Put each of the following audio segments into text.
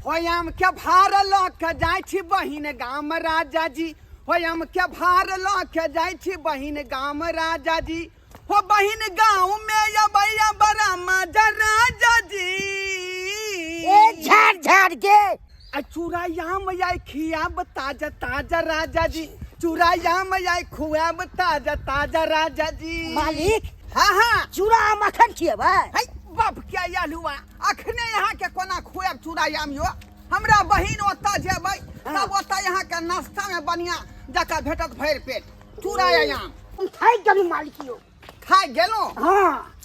हो आम के भार लऽ के जाइ छी बहिन गाम राजा जी, हो आम के भार लऽ के जाइ छी बहिन गाम राजा जी, हो बहिन गाँव में अबैया बड़ा मजा राजा जी। ए झाड़ झाड़ के आ चूड़ायाम आइ खियाब ताजा ताजा राजा जी, चूड़ायाम आइ खुआब ताजा ताजा राजा जी। मालिक। हाँ हाँ। चूड़ा मक्खन खिएबै? है बाप के आयल हुआ, अखने यहाँ के कोना खुआब चूड़ायाम यो? हमरा बहिन ओतऽ जेबै तब ओतऽ यहाँ के नाश्ता में बढ़िया जकाँ भेटत भरि पेट चूड़ायाम। हम थाकि गेलहुँ मालिक यो। थाकि गेलहुँ? हाँ।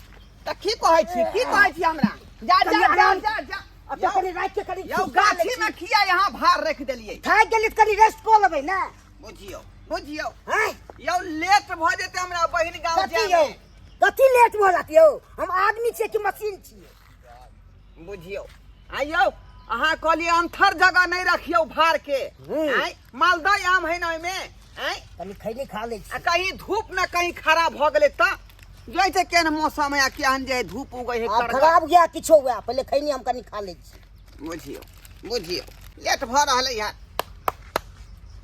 तऽ की कहै छी, की कहै छी हमरा? जा कनि जा जा आराम। जा जा। अब तऽ कनि राखि के कनि यौ सुस्ता लै गाछी छी। में किया यहाँ भार रखि देलियै? थाकि गेली तऽ कनि रेस्ट कऽ लेबै ने। बुझियौ बुझियौ। हैं? यौ लेट भऽ जेतै हमरा बहिन गाँव कथी जाय यौ? में। कथी लेट भऽ जात यौ? हम आदमी छियै कि मशीन छियै? बुझियौ आ यौ अहाँ कहलियै अन्थर जगह नहि रखियौ भार के। आँय मालदह आम है ने ओहिमे? आँय कनि खैनी खा लै छी। आ कहीं धूप में कहीं खराब भऽ गेलै तऽ जाइ छै केहन मौसम है आ केहन जे धूप उगै है। आब कड़गर। खराब गया किछो हुआ, पहिले खैनी हम कनि खा लै छी। बुझियौ बुझियौ लेट भऽ रहलै है।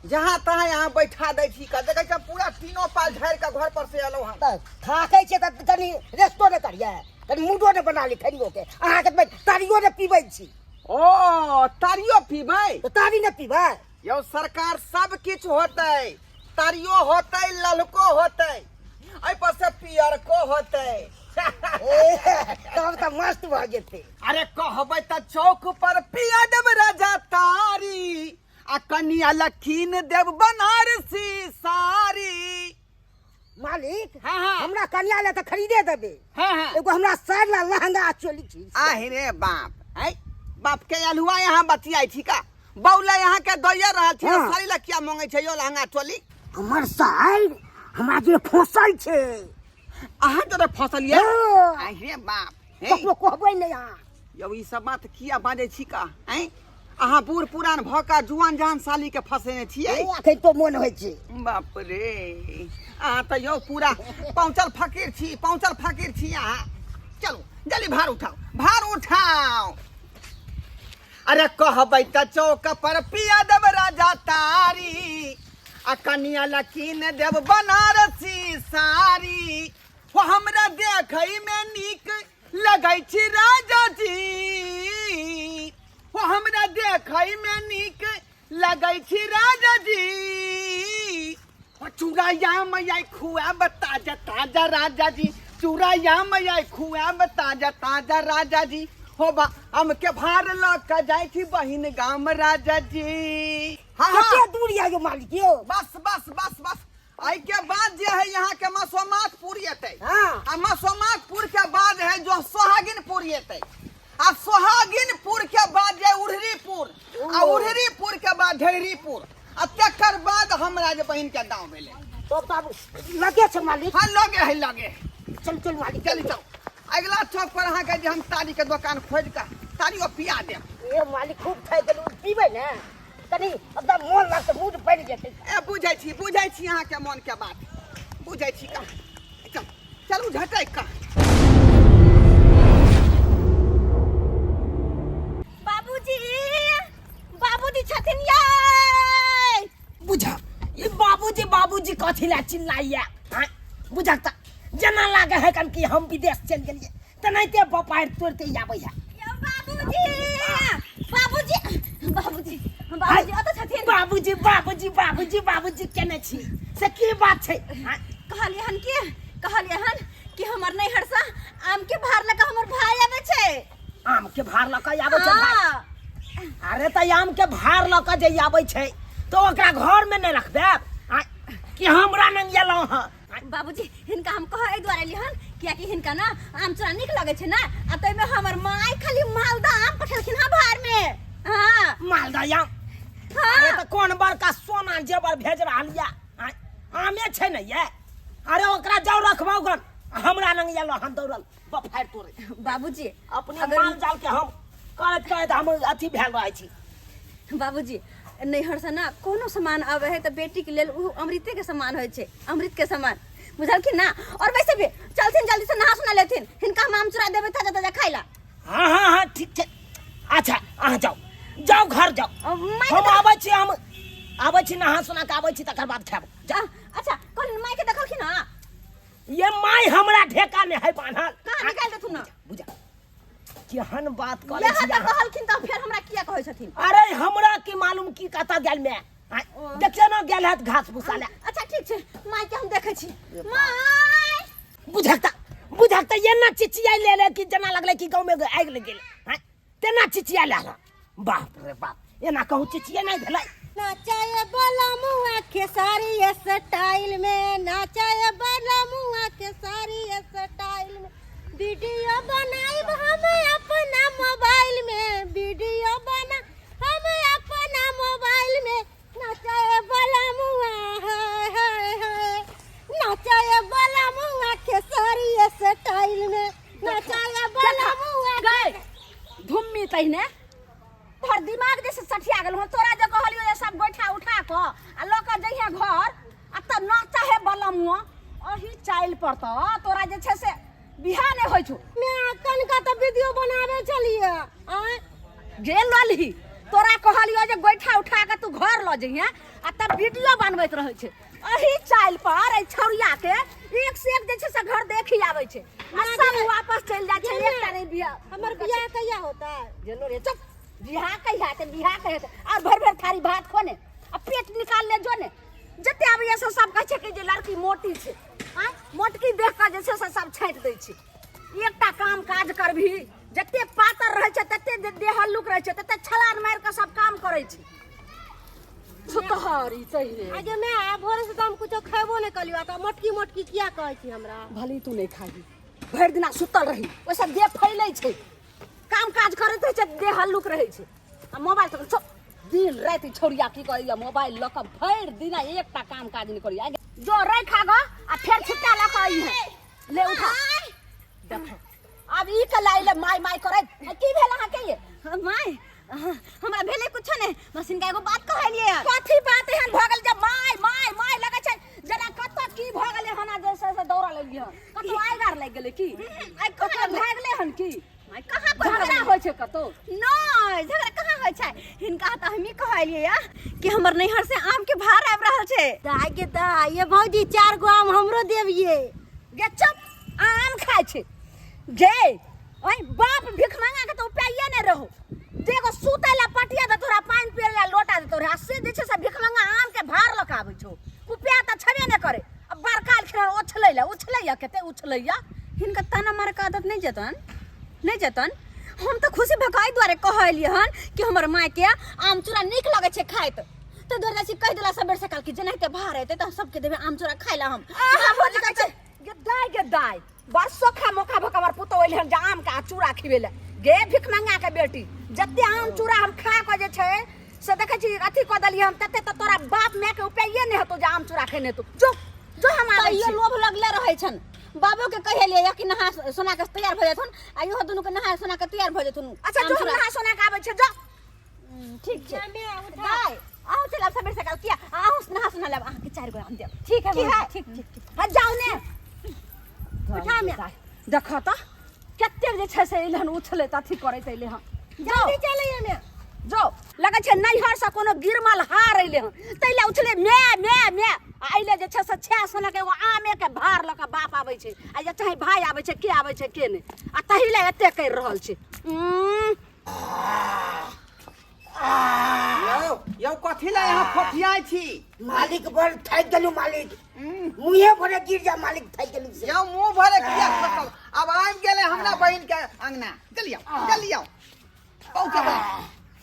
जहाँ तहाँ यहाँ बैठा दै छी का देखै छी पूरा तीनों पाल झाड़ि कऽ घर पर से एलहुँ हन। तऽ थाकै छै तऽ कनि रेस्टो नहि करियै, कनि मूडो नहि बना ली खैनियो के? अहाँके तऽ तारियो नहि पीबै छी। ओ तारियो पीबै? तऽ तारी नहि पीबै यौ सरकार? सब किछु होतै, तारियो होतै, ललको होतै, एहि पर से पियरको होतै। ए, तब तऽ मस्त भऽ जेतै। अरे कहबै तऽ चौक पर पिया देब राजा तारी, आ कनिया लखीन देब बनारसी साड़ी। मालिक। हाँ, हाँ। हमरा कनिया ले तऽ खरीदे देबै। हाँ, हाँ। एगो हमरा साड़ी ला लहंगा आ चोली छी। आहे रे बाप, है बाप के अलुआ यहाँ बतियाई छी का बौला यहाँ के दैया रहल छी। हाँ। साड़ी ला किया मांगे छै यो लहंगा चोली? हमर साड़ी हमरा जे फंसल छै। अहाँ जरे फसल ये? हाँ। आहे रे बाप, हे। ककरो कहबै नहि अहाँ। यौ ई सब बात किया बाजै छी का? हैं अहाँ बूढ़ पुरान भऽ कऽ जुआन जहान साली के फंसेने छियै? ए, अखन तो मोन होइ छै। बाप रे, अहाँ तऽ यौ पूरा पहुँचल फकीर छी, पहुँचल फकीर छी अहाँ। चलू जल्दी भार उठाओ, भार उठाओ। अरे कहबै तऽ चौक पर पिया देब राजा तारी, आ कनिया ला कीन देब बनारसी साड़ी। हो हमरा देखै में नीक लगै छी राजा जी, हो हमरा देखै में नीक लगै छी राजा जी। हो चूड़ाया मैया खुआब ताजा ताजा राजा जी, चूड़ाया मैया खुआब ताजा ताजा राजा जी। हो बा हम के भार लऽ के जाइ छी बहिन गाम राजा जी। हाँ हाँ। कते दूर या यो मालिक यो? बस बस बस बस, एहि के बाद जे है यहाँ के मसोमातपुर एतै। हाँ। आ मसोमातपुर के बाद है जो सोहागिनपुर एतै, आ सोहागिनपुर के बाद जे उड़हरीपुर, आ उड़हरीपुर के बाद ढेरीपुर, आ तकर बाद हमरा जे बहिन के गाँव भेलै। तब तऽ आब लगे छै मालिक। हाँ लगे है, लगे है। चल चल मालिक। चलि जाउ, अगिला चौक पर अहाँके जे हम तारी के दोकान खोजि कऽ तारियो पिया देब। ए मालिक खूब खाइ गेलहुँ, पीबै ने कनि एकदम मोन लगतै, मूड बनि जेतै। ए बुझै छी, बुझै छी अहाँके मोनके बात बुझै छी का। चल चलू झटकि कऽ। बाबूजी, बाबूजी छथिन यै? बुझा ई बाबूजी बाबूजी कथी ला चिल्लाइया? हाँ बुझा त जेना लागे है कन कि हम विदेश चलि गेलियै तेनाहिते बपारि तोड़िते आबै है। यौ बाबूजी, बाबूजी, बाबूजी, बाबूजी ओतऽ छथिन? बाबूजी बाबूजी बाबूजी बाबूजी केने छी से की बात छै? हाँ? कहलियै हन कि, कहलियै हन कि हमर नैहर से आम के भार लऽ कऽ हमर भाय आबै छै। आम के भार लऽ कऽ आबै छै भाय? हाँ। अरे तऽ आम के भार लऽ कऽ जे आबै छै तऽ ओकरा घर मे नहि रखबै आ, कि हमरा नंग एलहुँ हँ? बाबूजी हिनका हम कह एहि दुआरे एलियै हन कियाकि हिनका ना आम चूड़ा नीक लगै छै ना, आ ताहिमे हमर माय खाली मालदह आम पठेलखिन हँ भार में। हाँ। मालदह आम? हाँ। अरे तऽ कोन बड़का सोना जेवर भेज रहल या? आमे छै ने ये। अरे ओकरा जाउ रखबाउ गन, हमरा नंग एलहुँ हन दौड़ल बफारि तोड़े। बाबूजी अपने माल जाल के हम करैत करैत हम अथी भेल रहै छी। बाबूजी नैहर से ना कोनो सामान आबै है तऽ बेटी के लेल उ अमृते के समान होइ छै, अमृत के समान बुझलखिन ना। और वैसे भी चलथिन जल्दी से नहा सुना लेथिन, हिनका हम आम चुरा देबै ताजा ताजा खाइ ला। हाँ हाँ हाँ ठीक छै। अच्छा अहाँ जाउ जाउ। जाओ घर जाओ। माय हम आबै छी, हम आबै छी, नहा सुना के आबै छी, तकर बाद खायब। जा। अच्छा, कहलिन माय के देखलखिन हँ? ये my हमरा ढेका में है बान्हल। कहाँ निकालि देथुन ना? बुझा केहन बात करै इएह छी तऽ अहाँ? कहलखिन तऽ फेर हमरा किया कहै छथिन? अरे हमरा की मालूम की कतऽ गेल में। आँय, ओ। देखियौ ने, गेल हैत घास भूसा ले। अच्छा ठीक छै, माय के हम देखै छी। माय बुझकता बुझकता एना चिचिया ले ले कि जेना लगलै कि गाँव में आगि लग गेल। आँय, तेना चिचिया ले ले। बाप रे बाप, एना कहूँ चिचिया नहि भेलै। नाचाए वाला मुआ खेसारी स्टाइल में, नाचाए वाला मुआ खेसारी स्टाइल में, वीडियो बनाइब हम अपना मोबाइल में, वीडियो बना हम अपना मोबाइल में, नाचाए वाला मुआ हाय हाय हाय, नाचाए वाला मुआ खेसारी स्टाइल में, नाचाए वाला मुआ। गए धुम्मी, तहिने तोहर दिमाग जैसे सठिया गेल हन। तोरा जे कहलियो जे सब गोइठा उठा कऽ आ लऽ कऽ जइहे घर आ तऽ नचाहे बलमुआ, अही चालि पर तऽ तोरा जे छै से बियाह नहि होइ छौ। मैं कनका तऽ वीडियो बनाबे छलियै। आँय गे ललही, तोरा कहलियो जे गोइठा उठा कऽ तू घर लऽ जइहे आ तब वीडियो बनबैत रहै छै। अही चालि पर एहि छौड़िया के एक से एक जे छै से घर देखी आबै छै आ सब वापस चलि जाइ छै, एकटा नहि बियाह। हमर बियाह कहिया होता? गेलो रे, चुप। बियाह कहिया हेतै, बियाह कहिया हेतै? और भरि भरि थारी भात खो ने आ पेट निकाल ले जो ने। जते आबैया से सब कहै छै कि जे लड़की मोटी छै। आँय, मोटकी देख कऽ जे छै से सब छाँटि दै छै। एकटा काम काज करबही, जते पातर रहै छै तते देह हल्लुक रहै छै, तते छलान मारि कऽ सब काम करै छै। छुतहरी सही। आगे मैं भोरे से तो हम कुछो खेबो नहीं कलियो, तऽ मोटकी मोटकी किया कहै छी हमरा? भले तू नहीं खाही, भरि दिना सुतल रही, ओहिसँ देह फैलै छै। काम काज करैत रहै छै, देह हल्लुक रहै छै। आ मोबाइल तऽ छौ दिन राति ई छौड़िया की करैया, मोबाइल लऽ कऽ भरि दिना एकटा काम काज नहि करैया। जो राखि आगऽ आ फेर छिट्टा लऽ कऽ अइहे। ले उठा, देख आब ई के लाइले माय माय करैत। आ की भेल अहाँके ये? My, हमरा भेलै कुछो नहि, बस हिनका एगो बात कहलियै। कथी बात एहन भऽ गेल जे my my my लगै छै? जेना कतऽ की भऽ गेलै हन जे से से दौड़ल एलियै हन? कतौ आगि आर लागि गेलै की? आगि कहाँ कतौ लगलै? भागलै हन की? माय, कहाँ कोइ झगड़ा झगड़ा होइ छै कतौ? नहि, झगड़ा कहाँ होइ छै। हिनका तऽ हमही कहलियै या कि हमर नैहर से आम के भार आबि रहल छै। दाय के दाय, ये भौजी 4 गो आम हमरो देबिये। गे चुप, आम खाइ छै गे? ओइ बाप भीख मांगा के तऽ उपाये नहि रहो जे एगो सुतै ला पटिया देतो रहा, पानि पियै ला लोटा देतो रहा, से जे छै से भीख मांगा आम के भार लऽ कऽ आबै छौ। उपाय तऽ छेबे नहि करे। आ बड़का एलखिन हन उछलै ला, उछलैया कते उछलैया। हिनका ताना मारे के आदत नहि जेतन, नहि जेतन। हम तऽ खुशी भऽ कऽ एहि दुआरे कहलियै हन कि हमर माय के आम चूड़ा नीक लगै छै खाइत, तऽ दुआरे जाइ छी कहि देला सबेर सकाल कि जेनाहिते भार एतै तऽ सबके देबै आम चूड़ा खाइ ला। हम आहा भौजी कहै छै गे दाय, गे दाय, बस सोखा मोखा भऽ कऽ हमर पुतोह एलै हन जे आम के आ चूड़ा खिबै लए। गे भिखमंगा के बेटी, जते आम चूड़ा हम खा कऽ जे छै से देखै छी अथी कऽ देलियै हम, तते तऽ तोरा बाप माय के उपाये नहि हेतौ जे आम चूड़ा खेने हेतौ। जो जो, हम आबै तैयो लोभ लगले रहै छन। बाबो के कहेलियै या कि नहा सोना के तैयार भऽ जेथुन आ इहो दुनू के नहा सोना के तैयार भऽ जेथुन। अच्छा आम जो, हम चूड़ा। नहा सोना के आबै छै, जो। ठीक छै दाय, अहूँ चलब सबेर सकाल किया? अहूँ नहा सोना लेब, अहाँके 4 गो आम देब। ठीक है की भौजी, है? ठीक ठीक ठीक। हाँ जाउ ने, उठा में। देखऽ तऽ कतेक जे छै से एलै हन उछलैत अथी करैत एलै हन। जल्दी चलैये में। जो, लगै छै नैहर से कोनो गिरमल हार एलै हन ताहि लए उछले मे मे मे। आ एलै जे छै से छह सनक एगो आमे के भार लऽ कऽ बाप आबै छै आ या चाहे भाय आबै छै, के आबै छै के नहि, आ ताहि लए एते करि रहल छै। यौ यौ, कथी लए यहाँ फोफियाइ छी? मालिक, बड़ थाकि गेलहुँ मालिक, मुँहे भरे गिर जा मालिक, थाकि गेलहुँ से। यौ, मुँह भरे किया खसल? आब आबि गेलै हमरा बहिन के अंगना। चलियौ चलियौ, पहुँचे बहिन।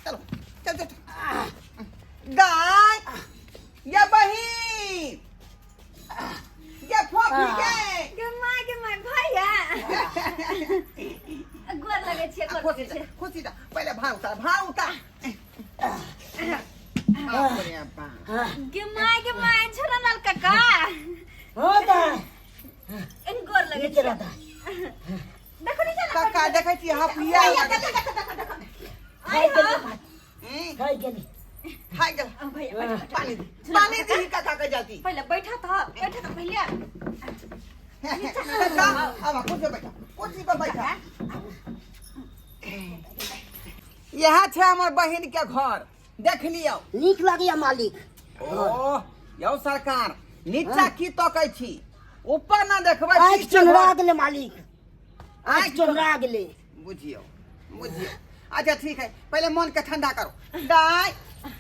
चलो चल चल चल। दाय ये बहिन, ये फोफी के। गे my, गे my, भैया गोर लगै छियै, गोर खुशी लगै छियै। खुशी दा, पहिले भाव उतार, भाव उतार। बाप रे बाप। गे my, गे my, छोड़ा लाल काका। हाँ दाय। एन गोर लगै नीक छियै। रह दाय। देखो नीचा ना। काका, देखै छी हफिया। देखो देखो देखो देखो। थाकि गेली मालिक, हम्म, थाकि गेली। खाइ गेल। भैया बैठ, बैठ। पानी दी, पानी दी काका के जल्दी। पहिले बैठा तऽ, बैठा तऽ पहिले। काका, अब कुर्सी पर बैठा, कुर्सी पर बैठा। इएह छै हमर बहिन के घर देख लियौ नीक लगैया मालिक ओ यौ सरकार नीचा की तकै छी ऊपर ना देखबै आँखि की छै चोन्हरा घर? गेलै मालिक आँखि आँखि चोन्हरा गेलै बुझियौ बुझियौ अच्छा ठीक है पहले मन के ठंडा करो दाय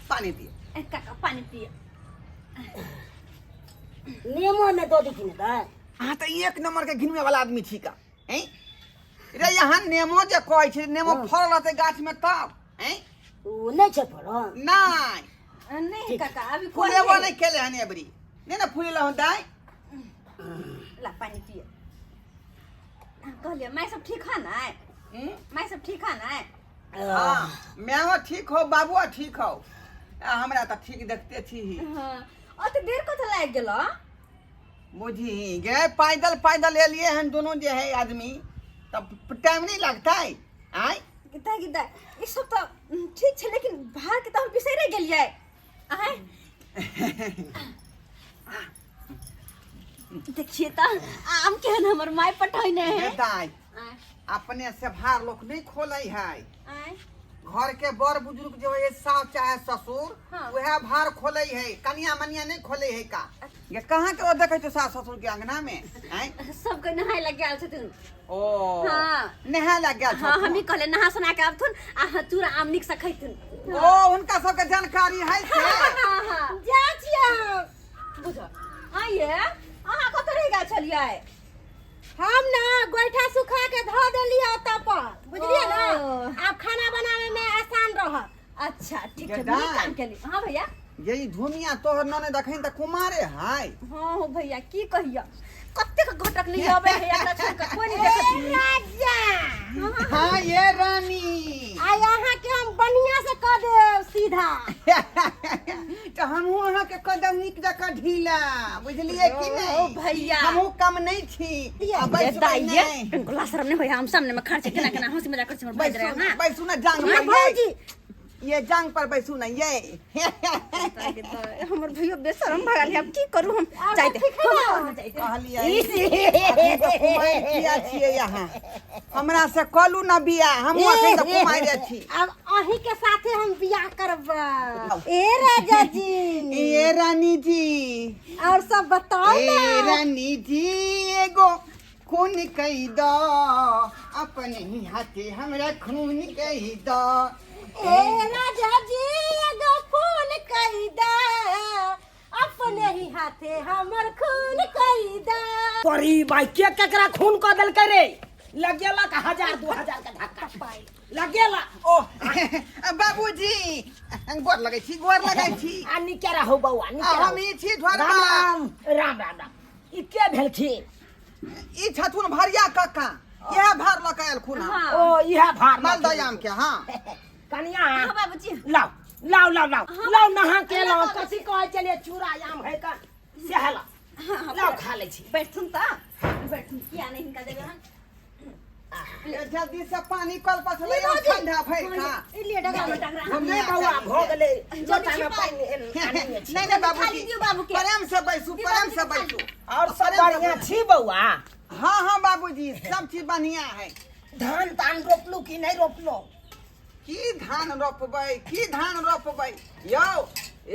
पानी दियो ए, काका पानी पिए नेमो ने दऽ देथिन दाय अहाँ तऽ एक नंबर के घिनवे वाला आदमी छी का हैं रे यहाँ नेमो जे कहै छै नेमो फड़ल रहतै गाछ में तब हैं ओ नहि छै फड़ल नहि नहीं काका अभी फुलेबो कोई नहि केले हन एबरी नहि ने फुलेला हन दाय ला पानी पिए कहलिए माय सब ठीक है ना हम्म? माय सब ठीक है ना हाँ मायो ठीक हो बाबुओ ठीक हो आ हमरा तऽ ठीक देखते छी ही हाँ अत देर कत लागि गेल बुझी गे पैदल पैदल एलिए हन दोनों जे है आदमी तब टाइम नहीं लगता है आय गिद्दा गिद्दा ई सब तऽ ठीक छै लेकिन भार के तऽ हम बिसरे गेलियै आय देखिए तऽ आम केहन हमर माय पठौने है दाय आय अपने से भार लोग नहीं खोले है आय घर के बड़ बुजुर्ग जो है सास चाहे ससुर हाँ। वह भार खोले है कनिया मनिया नहीं खोले है का ये कहाँ के देखे छो सास ससुर के अंगना में आय सबके नहाय लग गेल छथिन ओ हाँ। नहाय लग गेल हाँ हम ही कहले नहा सुना के आबथुन आ हाँ चूड़ा आम नीक से खैथुन ओ हुनका सबके जानकारी है से हाँ हाँ जा छियै हम। बुझ आइए अहाँ कतऽ रहि गेल छलियै हम ना गोइठा सुखा के धो देलियै ओतऽ पर बुझलियै ना ओ। आब खाना बनावे में आसान रहत अच्छा ठीक छै गदाइ। नीक काम केली हाँ भैया ये ई धुनिया तोहर नने देखहिन तऽ कुमारे है हाँ हो भैया की कहिया कतेक घटक नहीं आवे है एकरा छोड़ के कोई नहीं देखत राजा हाँ ये रानी आइ अहाँके हम बढ़िया से कऽ देब सीधा तऽ हमहूँ अहाँके कदम नीक जकाँ ढीला बुझलियै कि ओ नहि भैया हमहूँ कम नहि छी आ बैसबै दाइये नहि। टंकुला शरम नहीं होया हम सामने में खड़ छै केना केना हंसी मजाक कर छै हमर बाजि बैसू रहे ने हां बैसू ने जांग हाँ, पर भौजी ये ये जांग पर बैसू ने ये हमर भैया बेशरम भऽ गेल अब की करू हम आब जाइते ठीक है ना? कहलियै अखन तऽ कुमारि किया छियै अहाँ हमरा से कलू न बियाह हमहूँ अखन तऽ कुमारि छी अब अहीं के साथे हम बियाह करबै ए राजा जी ये रानी जी और सब बताओ ए ना रानी जी एगो खून कही दो अपने ही हाथे हमरा खून कही दो ए राजा जी एगो खून कही दे अपने ही हाथे हमर खून कही दे तोरी भाई के केकरा खून कऽ देलकै रे लगेला का हजार 2000 के धक्का लगेला ओ बाबूजी गोर लगै छी गोर लगै छी आ निके रहू बौआ आ निके हम रहू ई छी राम ढोरबा राम राम राम राम ई के भेलखिन ई छथुन भरिया कक्का इएह भार लऽ कऽ एलखुन हँ हाँ ओ इएह भार मालदह आम के हाँ कनिया हाँ बाबूजी लाओ लाओ लाओ लाओ हाँ। लाओ नहा के लाओ लाओ, कथी कहै छलियै चूड़ा आम है का सएह लाओ हाँ हाँ लाओ खा लै छी बैठथुन तऽ बैठथुन किया नहीं हिनका देबै हन ए, जल्दी से पानी कल पर से ले आउ ठंडा भरि का ई लिए डगा डगरा डगरा नहि बौआ भऽ गेलै लोटामे छिपाइ। पानि आनने छी नहीं नहीं बाबूजी खाली दियौ बाबूके। प्रेम से बैसू दियौ प्रेम से बाबूजी के बैसू और सब प्रेम से बढ़िया बैसू। छी बौआ हाँ हाँ बाबूजी सब चीज बढ़िया है धान तान रोपलू कि नहि रोपलू की धान रोपबै की धान रोपबै यौ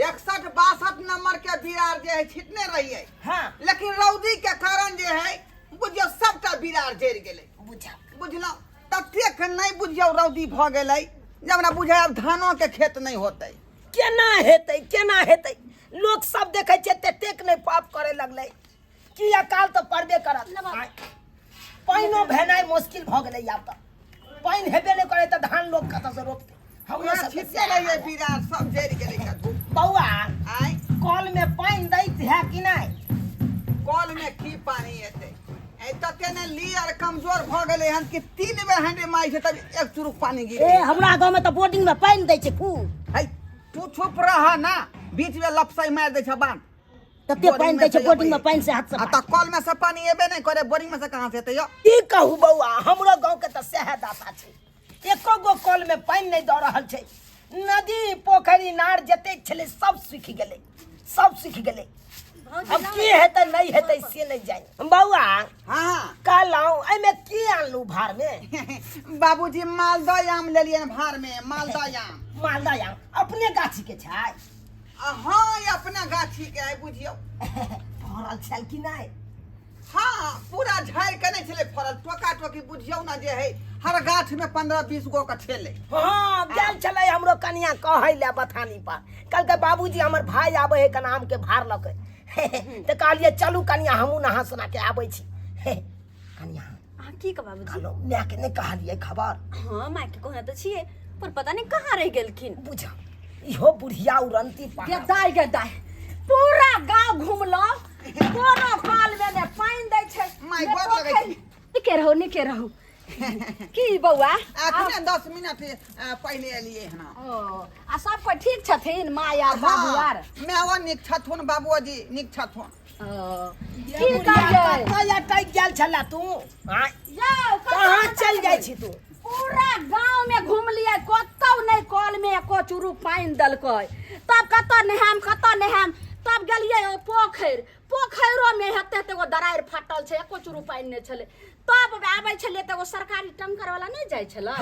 61 62 नंबर के बिरार जे है छिटने रहियै हाँ लेकिन रौदी के कारण जे है बुझियौ सबटा बिरार जरि गेलै बुझा बुझलहुँ ततेक नहि बुझियौ रौदी भऽ गेलै जे हमरा बुझाय आब धानो के खेत नहि होतै केना हेतै केना हेतै लोक सब देखै छै ततेक नहि पाप करे लगलै कि अकाल तऽ पड़बे करत पानिओ भेनाइ मुश्किल भऽ गेलै आब तऽ पानि हेबे नहि करे तऽ धान लोक कतऽसँ रोपतै हमरो हमरा सबके छिटने रहियै बिरार सब जरि गेलै कतहु बौआ आँय कल में पानि दैत है कि नहि कल में की पानी एतै ए तते ने ली आर कमजोर भऽ गेलै हन कि तीन बेर हंडे मारै छै तब एक चुरुक पानी गिर ए हमरा गाँव में तऽ बोर्डिंग में पानि दै छै खूब है तू चुप रह ना बीच में लपसई मार दै छै बांध तते पानि दै छै बोर्डिंग में पानि से हाथ से आ तऽ कल में से पानी एबे नहि करे बोरिंग में से कहाँ से एतै यौ की कहू बौआ हमरो गाँव के तऽ सएह दशा छै एको गो कल में पानि नहि दऽ रहल छै नदी पोखरि नार जतेक छलै सब सूखि गेलै सब सूखि गेलै अब की हेतै नहीं हेतै से नहीं जानि बौआ। हाँ। कहलहुँ एहिमे की आनलू भार में? बाबूजी, मालदह आम लेलियै भार में, मालदह आम। मालदह आम अपने गाछी के छै? हाँ, ई अपना गाछी के है, बुझियौ। फड़ल छल कि नहीं? हाँ, पूरा झाड़ि के नहि छलै फड़ल, टोका टोकी बुझियौ ने जे है हर गाछ में 15-20 गो के छलै। हाँ, गेल छलै हमरो कनिया कहै लए बथानी पर, कहलकै बाबूजी हमर भाई आबै है कना आम के भार लऽ के। तऽ कहलियै चलू कनिया, हमहूँ नहा सोना के आबै छी। कनिया। अहाँ की कहब बाबूजी? कहलहुँ मायके नहि कहलियै खबर? हाँ, माय के कहने तऽ छियै, पर पता नहीं कहाँ रहि गेलखिन। बुझ, इहो बुढ़िया उड़ंती गे पहाड़। दाय, गे दाय, पूरा गांव घुमलो, कोनो कल में ने पानि दै छै। माय, ने गोर लगै पोखरि। छी। नीके रहू, नीके रहू। की बौआ? अखने 10 मिनट पहिले एलियै हन। ओ, आ सब कोइ ठीक छथिन, माय आर बाबू आर? मायो नीक छथुन, बाबूजी नीक छथुन। ओ, की करियै? कतऽ अटकि गेल छला तू आँय? यौ, कतऽ कहाँ कतऽ चलि जाइ छी तू? पूरा गांव में घुमलियै, कतौ नहि कल में एको चूरू पानि देलकै। तब कतऽ नहायम, कतऽ नहायम? तब गेलियै ओ पोखरि, पोखरिो में हेते हेते एगो दरारि फाटल छै, एको चूरू पानि नहि छलै। तब आबै छलियै तऽ एगो सरकारी टंकर वाला नहि जाइ छलै?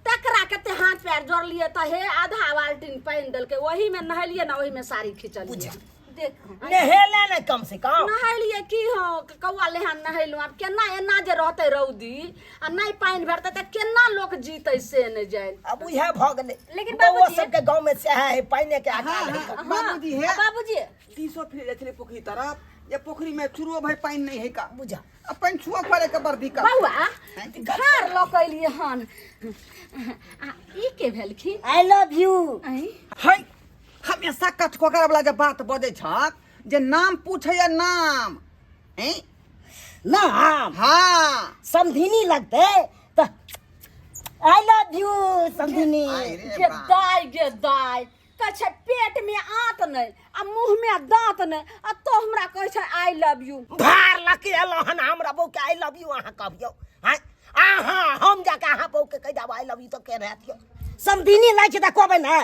तकरा कते हाथ पैर जोड़लियै तऽ हे आधा बाल्टीन पानि देलकै। ओही में नहेलियै ने, ओही में साड़ी खिंचलियै। देख। नहेले ने कम से कम? नहेलियै की, हो कौआ लेहान नहेलहुँ। आब केना एना जे रहतै रौदी आ नहि पानि भेटतै तऽ केना लोक जीतै से नहि जानि। अब उएह भऽ गेलै। लेकिन बौआ, बाबूजी- सबके गाँव में सएह है, पानि के अकाल है। बाबूजी, हे। आ बाबूजी। तीसो फिर जाइ छलै पोखरी तरफ, जे पोखरी में चूरो भरि पानि नहि है का। बुझा। आ पानि छुओ पड़े के बड़ दिक्कत। बौआ, भार लऽ कऽ एलियै हन, आ ई के भेलखिन? I love you. आँय? है, हमेशा कचकोकर वाला जे बात बजै छक, जे नाम पूछैया नाम, हैं? नाम? हाँ। समधिनी लगतै तऽ I love you समधिनी। आइ रे गे बाप। दाय, गे दाय, कहै छै पेट में आंत नहि आ मुँह में दांत नहि, आ तो हमरा कहै छै I love you. भार लऽ के एलहुँ हन हमरा बहू के I love you अहाँ कहबियौ? आँय, अहाँ हम जाके अहाँ बहू के कहि देब I love you तऽ के रहत यौ? समधिनी लागै छै तऽ कहबै ने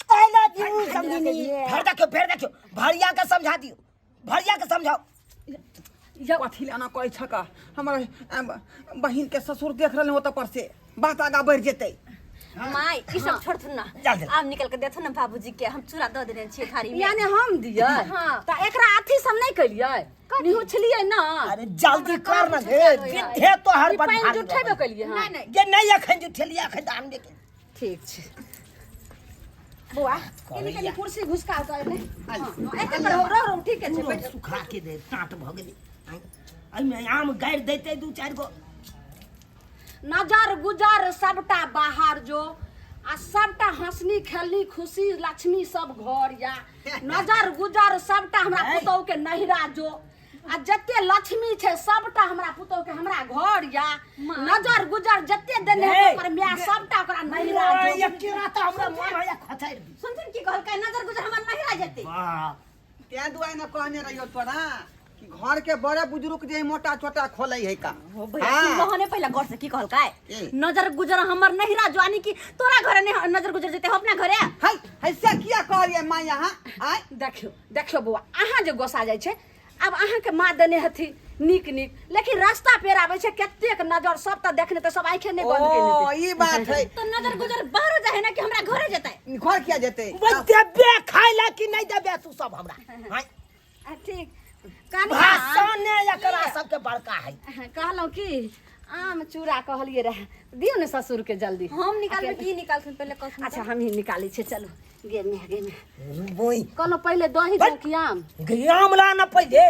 I love you समधिनी। फेर देखियौ, फेर देखियौ, भरिया के समझा दियौ, भरिया के समझाओ। कथी लए एना कहै छक? हमर बहिन के ससुर देख रहल ओतऽ पर से, बात आगा बढ़ि जेतै। माय, ई सब छोड़थुन ना। चल चल। आब निकल के देथुन ना बाबूजी के, हम चूड़ा दऽ देने छियै थारी में। यानी हम दियै? हाँ। तऽ एकरा अथी सब नहि केलियै, निहुछलियै ना? अरे जल्दी कर ना गे, विधे तोहर ई बड़ पानि भारी। जुठेबे केलियै हँ? नहीं नहीं। जे नहीं, एखन जुठेलियै, एखन तऽ आनबे के। ठीक छै बौआ, कनि कनि कुर्सी घुसका कऽ एने। हाँ, एते पर रहो, रहो, ठीक छै, पूरा बैठ। सुखा के दे, टाट भऽ गेलै। आँय, एहिमे आम गाड़ि दैतै दू चारि गो। नजर गुजर सबटा बाहर जो, आ सबटा हंसनी खेलनी खुशी लक्ष्मी सब घर या। नजर गुजर सबटा हमरा पुतहु के नहिरा जो, आ जते लक्ष्मी छै सबटा हमरा पुतहु के हमरा घर या। नजर गुजर जते देने हेतै ओकर माय, सबटा ओकरा नहिरा जो। एके तऽ हमरा मन होइया खचरि दी। सुनथिन की कहलकै, नजर गुजर हमर नहिरा जेतै। वाह। तें दुआरे ने कहने रहियो तोरा कि घर के बड़े बुजुर्ग जे मोटा छोटा खोले है का। ओ भैया, सुनबहो ने पहिले गौर से की कहलकै? की? नजर गुजर हमर नहिरा जो, यानी कि तोरा घरे नहीं नजर गुजर जेतै, हम अपना घरे। है है, से किया कहलियै माँ यहाँ आय? देखियौ, देखियौ बौआ, अहाँ जे गोसा जाइ छै, आब अहाँके माँ देने हथी नीक नीक, लेकिन रास्ता पेड़ आबै छै कतेक नजर सब तऽ देखने तऽ सब आँखे नहि बंद केने ओ हेतै। ई बात है। तो नजर गुजर बाहरो जाए ना कि हमरा घरे जेतै? घर किया जेतै? वो देबे खाय ला कि नहीं देबे तू सब हमरा? आँय? आ, ठीक कनिया, भाषण एकरा सबके बड़का है। कहलहुँ कि आम चूड़ा कहलियै रहे, दियौ ने ससुर के जल्दी। हम निकालबै की निकालथिन पहिले कहथिन। अच्छा, हम ही निकालै छियै, चलू गे मे, गे मे। बोई। कहलहुँ पहिले दही दू कि आम? आम ला ना पहिले,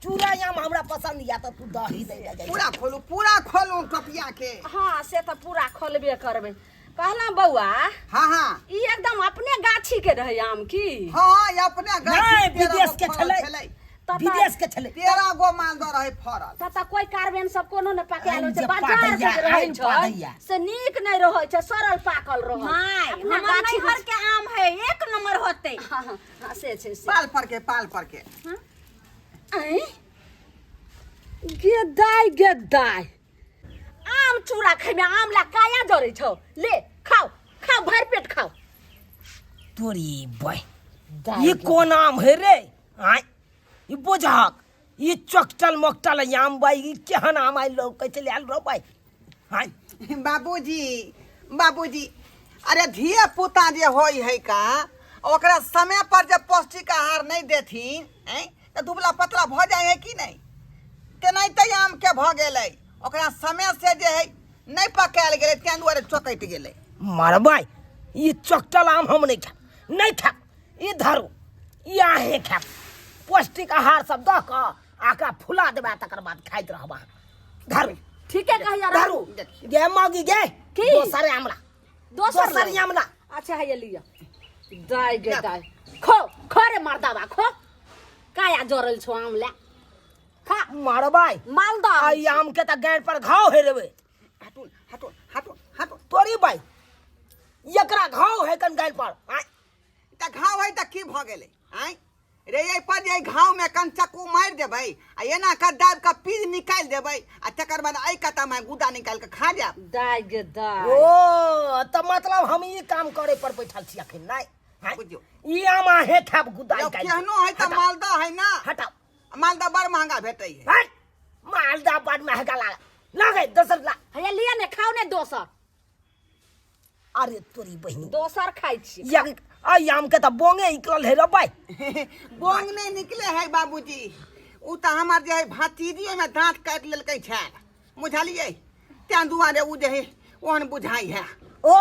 चूड़ा आम हमरा पसंद या तऽ तू दही दै ला जाइ। पूरा खोलू, पूरा खोलू टोपिया के। हाँ, से तऽ पूरा खोलबे करबै। कहलहुँ बौआ, हाँ हाँ। ई एकदम अपने गाछी के रहै आम की? हाँ, ई अपने गाछी। नहि, 13 विदेश गो के फड़ल छलै। छलै। विदेश के छलै। 13 गो मालदह रहै फड़ल। त तऽ कोई कार्बन सब कोनो ने पकायल होइ छै आनि जे बाजार से पादैया, जे रहै आनि छै पादैया। से नीक नहि रहै छै, सड़ल पाकल रहै। माय, अपना हमर गाछी नैहर के आम है, एक नंबर होतै। हाँ हाँ हाँ, से छै से। पाल पर के, पाल पर के। आँय? गे दाय, गे दाय, आम चूड़ा खैमे आम ला काया जरै छौ? ले खाओ, खाओ, भरि पेट खाओ। तोरी बय, ई कोन आम है रे? आय। ई बुझहक ई चोकटल मोकटल आम बाई ई केहन आम आइ लोग कहै छलै आयल रो बाई हाय बाबूजी बाबूजी अरे धिया पुता जे होई है का ओकरा समय पर जब पौष्टिक आहार नहीं देथिन ऐं तऽ दुबला पतला भऽ जाइ है कि नहीं तेनाहिते आम के भऽ गेलै ओकरा समय से जे है नहीं पकायल गेलै ताहि दुआरे चौकटि गेलै मरबै ई चोकटल आम हम नहि खायब नहि खायब ई धरू ई अहें खायब पौष्टिक आहार सब दऽ कऽ आ एकरा फुला देबै आ तकर बाद खाइत रहब अहाँ धरू ठीके कहिया धरू गे मौगी गे की? दोसर आमला दोसर दोसर लेबै। आमला अच्छा है ये लिया दाय गे दाय खो खो रे मर्दाबा खो काया जरल छो आम ले खा मरबै मालदा आ ई आम के तऽ गाँड़ पर घाव हे रेबै हटू हटू हटू हटू तोरी बाई एकरा घाव है कन गाँड़ पर आँय तऽ घाव है तऽ की भऽ गेलै आँय रे एहि पर जे घाव में कन चक्कू मारि देबै आ एना कऽ दाबि कऽ पीज निकालि देबै आ तकर बाद एहि कता में गुदा निकालि कऽ खा जायब दाय गे दाय ओ तऽ मतलब हम ई काम करे पर बैठल छी अखन नहि आँय? बुझियौ। ई आम अहें खायब गुदा यौ, निकालि केहनो है तऽ हटाउ, मालदह है ना हटाउ मालदह बड़ महंगा भेटै है हट मालदा बड़ महंगा लाग लागे दोसर ला हैया लिया ने खाओ ने दोसर अरे तोरी बहिनी दोसर खाइ छी या आई आम के तऽ बोंगे निकलल है रे भाई बोंग नहीं निकले है बाबूजी उ तऽ हमर जे है भातीजी ओहिमे दाँत काटि लेलकै छल बुझलियै तें दुआरे उ जे है ओहन बुझाइ है ओ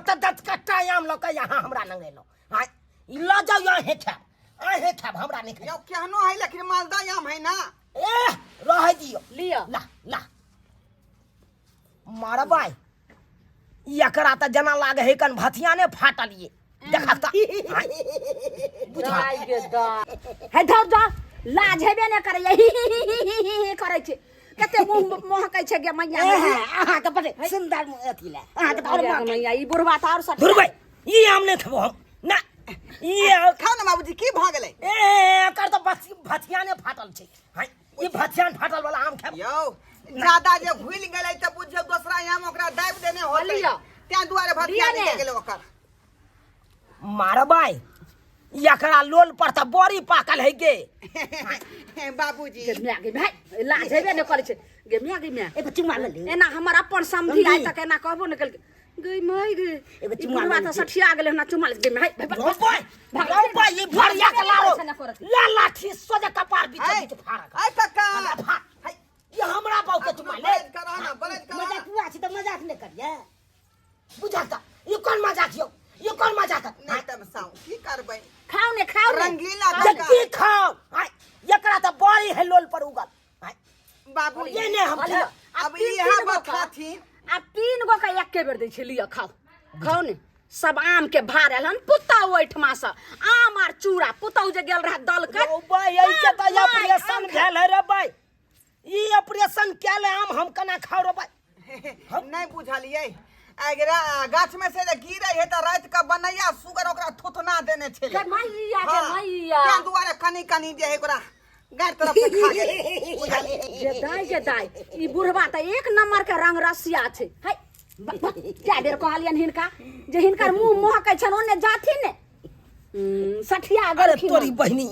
तऽ दतकट्टा आम लऽ कऽ यहाँ हमरा लग एलहुँ आँय ई लऽ जाउ अहें खायब अहें खायब हमरा नहि यौ खायब केहनो है लेकिन मालदह आम है ना ए रहै दियौ लिअ ला ला मारबै एकरा तऽ जेना लागै है कन भथिया ने फाटल ये देखा तऽ आँय, बुझा दाय गे दाय हे धर जा लाज हेबे ने करे ही ही ही ही ही ही करै छै कते मुंह महकै छै गे मैया अहाँके बड़े सुन्दर अथी ले अहाँके तऽ आओर गे मैया ई बुढ़वा तऽ आओर सठ धुरबै ई आम नहि खेबो हम ना ई आम खाउ ने बाबूजी की भऽ गेलै ए एकर तऽ भथिया ने फाटल छै हाय ई भथिया ने फाटल वाला आम खेब यौ ज्यादा जे घुलि गेलै तऽ बुझियौ दोसरा आम ओकरा दाबि देने होतै लिअ। तें दुआरे भथिया लिअ ने। निकलि गेलै ओकर मारबै एकरा लोल पर तऽ बड़ी पाकल है गे बाबूजी गे माय गे माय लाज हेबे ने करै छै गे माय गे माय एगो चुमा ले ले एना हमर अपन समधी आइ तक एना कहबो ने केलकै गई माय गे एगो ई चुम्मा बुढ़वा ले तऽ लीजिए। सठिया गेलै हमरा चुम्मा ले गे माय रोपै रोपै ई भरिया के लाओ ला लाठी सोझे कपार बीच है बीच फाड़क ऐ कक्का फाड़ है ई हमरा बाऊ के चुमा ले बलैत करा ना बलैत करा मजाक हुआ छै तऽ मजाक नहि करियै बुझल तऽ ई कोन मजाक यौ ई कोन मजाक नहि तमसाउ की करबै खाउ ने खाउ ने रंगीला जे कक्का की खाओ आय एकरा तऽ बड़ी है लोल पर उगल आय बाबू ये ने हम लिअ। खायब। अब तीन इएह तीन गो बात का। खाथिन आ तीन गो के एके बेर दै छै लिअ खाउ खाउ ने सब आम के भार आयल हन पुतहु ओहिठमा से आम आर चूड़ा पुतहु जे गेल रहे दलकै रौ भाई एहि के तऽ ऑपरेशन भेल है रे भाई ई ऑपरेशन कयल आम हम केना खाउ रे भाई नहि बुझलियै अगरा गाछ में से जे गिरे है तऽ राति के बनैया सुगर ओकरा थुथना देने छलै गे मैया गे हाँ, मैया तें दुआरे कनि कनि जे है ओकरा गाड़ तरफ से खा गेलै बुझलियै गे दाइ गे दाइ ई बुढ़वा तऽ एक नंबर के रंग रसिया छै है कए बेर कहलियनि हिनका जे हिनकर मुंह महकै छनि ओने जाथिन ने सठिया अरे गेलखिन तोरी बहिनी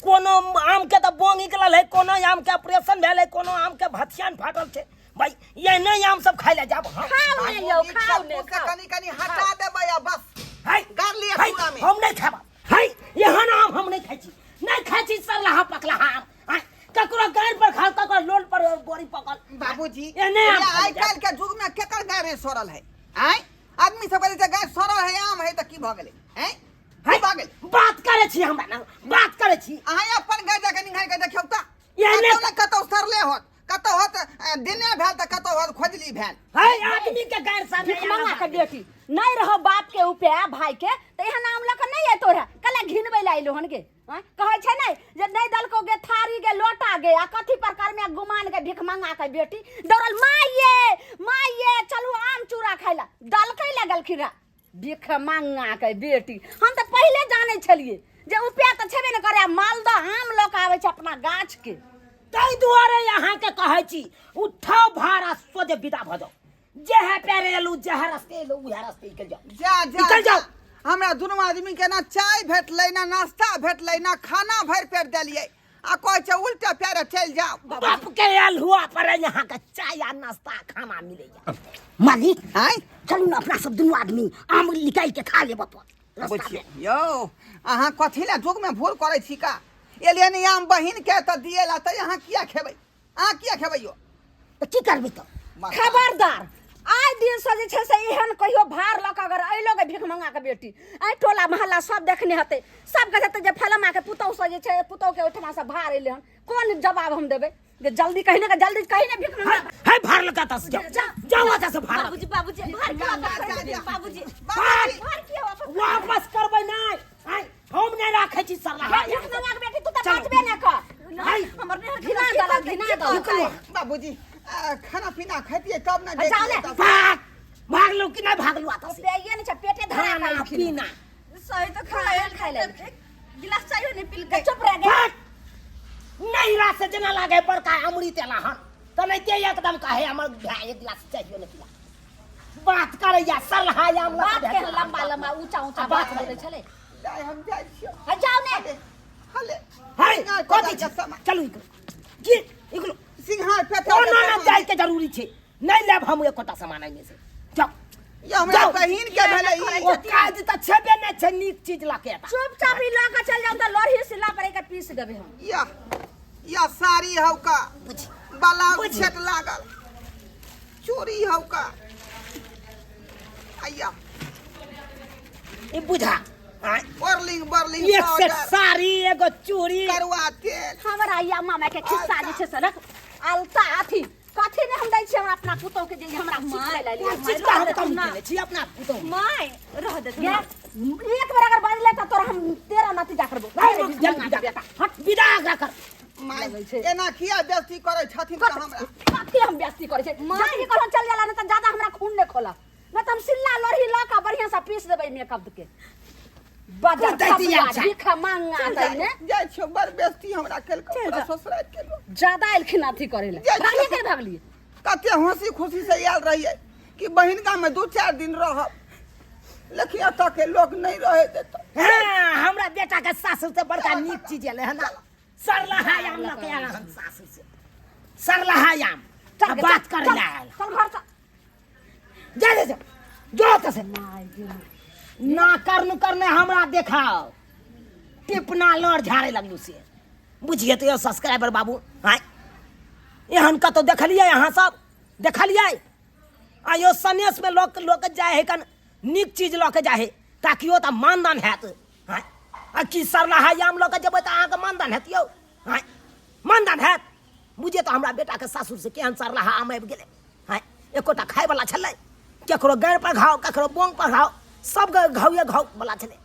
कोनो आम के तऽ बोंग निकलल है कोनो आम के ऑपरेशन भेल है कोनो आम के भथियान फाटल छै भाई ये नहीं आम सब खाइ ले जाब हम खाउ ने यौ खाउ ने से खाउ कनि कनि हटा देबै आ बस है गाड़ लिअ है, पूरा में। हम नहीं खाब है एहन आम हम नहीं खाइ छी नहीं खाइ छी सरलाहा पकलाहा आम है, ककरो गाड़ पर खाओ ककरो लोल पर बोरी पकल बाबूजी एने आम ये खाइ आइ काल्हि के युग में केकर गाय सड़ल है आँय आदमी सब कहै छै गाय सड़ल है आम है तऽ की भऽ गेलै आँय है, की भऽ गेलै बात करै छी हमरा ना बात करै छी अहाँ अपन गाय जाके निहारि के देखियौ तऽ एने कतौ ने कतौ सड़ले होत कतौ होत दिने भेल तऽ कतौ होत खोजली भेल है आदमी के गाड़ सामने भिखमंगा के बेटी नहीं रहो बाप के उपे भाई के तऽ एहन आम लऽ कऽ नहीं एतो रहे कला घिनबै लए अयलो हन गे आँय? कहै छै नहि जे नहि देलको गे थारी गे लोटा गे आ कथी प्रकार में गुमान के भिखमंगा के बेटी दौड़ल माये माये चलू आम चूड़ा खाइ ला दलकै लए गेलखिन रहे भिखमंगा के बेटी हम तऽ पहिले जानै छलियै जे उपे तऽ छेबे ने करे आ मालदह आम लऽ कऽ आबै छै अपना गाछ के ताहि दुआरे अहाँके कहै छी उठाउ भाड़ा सोझे विदा भऽ जाउ जेहे पैरे एलू जेहे रस्ते एलू उहे रस्ते निकल जाउ जा जा निकल जा जाउ हमरा दुनू आदमी के ना चाय भेटलै ना नाश्ता भेटलै ना खाना भरि पेट देलियै आ कहै छै उल्टा पैरे चलि जाउ। बाप के आयल हुआ पर यहाँ के चाय आ नाश्ता खाना मिलैया। मालिक, आँय? चलू ने अपना सब दुनू आदमी आम निकालि के खा लेब अपन रास्ता बुझियौ में। यौ, अहाँ कथी लए जुगमे भूल करै छी का? एलियै ने आम बहिन के तऽ दिएला, तऽ अहाँ किया खेबै? अहाँ किया खेबै यौ? तऽ की करबै तऽ? खबरदार, आइ दिन से जे छै से एहन कहियो भार लऽ कऽ अगर अयलो गे भीख मंगा के बेटी, एहि टोला मोहल्ला सब देखने हेतै, सब कहते जे फलामा के पुतहु से जे छै, पुतहु के ओहिठमा से भार एलै हन। कोन जवाब हम देबै? जे जल्दी कहिने के जल्दी कहिने भीख मंगा। हे, भार लऽ कऽ एतऽ से जाउ। जाउ एतऽ से भार लऽ कऽ। बाबूजी, बाबूजी, भार किया वापस कर देबै? बाबूजी, भार! भार किया वापस? वापस करबै नहि। आँय, हम नहि राखै छी सरला। हे भीख मंगा के बेटी, तू तऽ चलू। बाजबे नहि कर। आँय। हमर नैहर घिना देलक, घिना देलक। बाबूजी, खाना पीना खैतियै तब ने जाउ ने। जैतियै तब। भाग, भागलू कि नहि भागलू एतऽ से? पेये नहि छै, पेटे धरा खाना कऽ एलखिन। पीना। सही तो खाना खाए खाय ले। एक गिलास चायो नहीं पिल के। चुप रह गे। भाग। नैहरा से जेना लागे बड़का अमृत एला हन, तेनाहिते एकदम कहे हमर भाय एक गिलास चाहियो ने पिला। बात करैया सरहा आम लऽ बात कऽ के भेटल। लंबा लंबा ऊंचा ऊंचा आ बात बात बोलै छलै। जाय, हम जाइ छियौ। आ जाउ ने। हले। है सिंगार कथी पेटार के छै? सामान। चलू इकलो की इकलो। सिंघार पेटार ओ के ना ना, सामान। जाय के जरूरी छै, नहि लेब हम एकोटा सामान एहिमे से। जाउ। यौ, हमरा जाउ। बहिन के भेलै ई। ओ काज तऽ छेबे नहि छै नीक चीज लऽ के एता। चुपचाप ई लऽ कऽ चलि जाउ तऽ लोढ़ी सिला पर एके पीस देबै हम। या या साड़ी हौ का, ब्लाउज बुझी। छेट लागल, चूड़ी हौ का, आया। ई बुझा आँय, बर्लिंग बर्लिंग एक सेट पाउडर, साड़ी, एगो चूड़ी, करुआ तेल। हमरा या मामा के खिस्सा जे छै से रख अलता अथी कथी ने हम दै छियै हमरा अपना पुतहु के जे हमरा सिखबै लए कोन चीज के हम कमी केने छी अपना पुतहु? My रह दे। गे, एक बेर अगर बजले तऽ तोरा हम तेरा नतीजा करबो। जल्दी विदा बेटा, हट। विदा एकरा कर। माय, लगै छै। एना किया बेइज्जती करै छथिन तऽ हमरा? कथी हम बेइज्जती करै छै? जल्दी कहलहुँ चल जाला, नहि तऽ ज्यादा हमरा खून नहि खोलक, नहि तऽ हम सिल्ला लोढ़ी लऽ कऽ बढ़िआँ से पीस देबै मेकअप के बजर। कुदैती खबुआ, अच्छा। भीख मांगा तै ने। जाइ छियौ, बड़ बेइज्जती हमरा केलकै पूरा ससुरारि केलको। ज्यादा एलखिन अथी करै लए। जाइ भागलियै छियौ। के भागलियै? कते हंसी खुशी से आयल रहियै कि बहिन गाम में 2-4 दिन रहब, लेकिन एतऽ के लोग नहीं रहे देता। हाँ, हमरा बेटा के सासुर से बड़का नीक चीज एलै हन, सरलहा आम लऽ के आयल हन सासुर से, सरलहा आम। चल आ गे, बात चल, करे चल, लए आयल। चल घर चल। जा जा जा, जो तऽ से। माय गे माय। ना कर्न करने हमरा देखाओ टिपना लड़ झाड़े लगलू से बुझिए तो। सब्सक्राइबर बाबू, आँय, एहन कतौ देखलियै? अहाँ सब देखलियै? आ यो सनेस में लोक लोक जाय है कन नीक चीज लऽ के जाय है ताकि ओ तऽ मानदान हैत। आँय, आ की सरलाहा आम लऽ के जेबै तऽ अहाँके मानदान हैत यौ? आँय, मानदान हैत? बुझिए तऽ हमरा बेटाके सासुर से केहन सरलाहा आम आबि गेलै। आँय, एकोटा खायवला छलै? केकरो गाड़ि पर घाव, केकरो बोंग पर घाव, सबके घावे घाव वाला छलै।